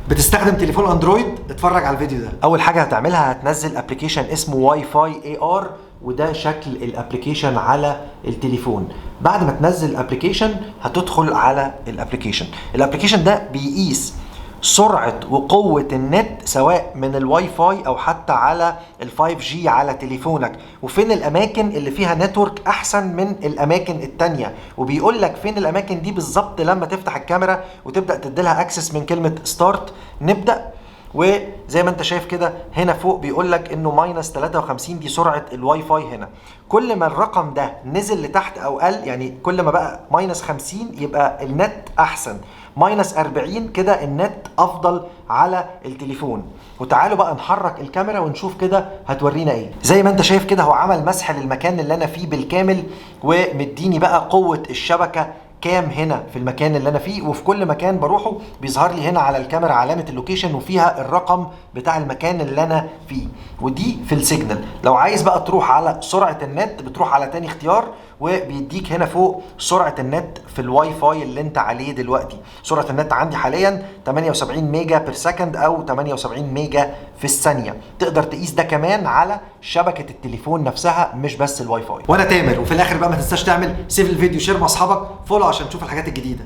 بتستخدم تليفون اندرويد؟ اتفرج على الفيديو ده. اول حاجة هتعملها هتنزل application اسمه WiFi AR، وده شكل ال application على التليفون. بعد ما تنزل ال application هتدخل على ال application. ال application ده بيقيس سرعة وقوة النت سواء من الواي فاي او حتى على ال 5G على تليفونك، وفين الاماكن اللي فيها network احسن من الاماكن التانية، وبيقول لك فين الاماكن دي بالظبط لما تفتح الكاميرا وتبدأ تديلها access من كلمة start. نبدأ، وزي ما انت شايف كده هنا فوق بيقول لك انه minus 53 دي سرعة الواي فاي هنا. كل ما الرقم ده نزل لتحت او قل، يعني كل ما بقى minus 50 يبقى النت احسن، minus 40 كده النت افضل على التليفون. وتعالوا بقى نحرك الكاميرا ونشوف كده هتورينا ايه. زي ما انت شايف كده هو عمل مسح للمكان اللي انا فيه بالكامل، ومديني بقى قوة الشبكة كام هنا في المكان اللي انا فيه. وفي كل مكان بروحه بيظهر لي هنا على الكاميرا علامة ال location وفيها الرقم بتاع المكان اللي انا فيه، ودي في ال signal. لو عايز بقى تروح على سرعة النت بتروح على تاني اختيار، وبيديك هنا فوق سرعة النت في الواي فاي اللي انت عليه دلوقتي. سرعة النت عندي حاليا 78 mega per second او 78 ميجا في الثانية. تقدر تقيس ده كمان على شبكة التليفون نفسها مش بس الواي فاي. وانا تامر، وفي الاخر بقى ما تنساش تعمل save الفيديو، share مع اصحابك، follow عشان تشوف الحاجات الجديدة.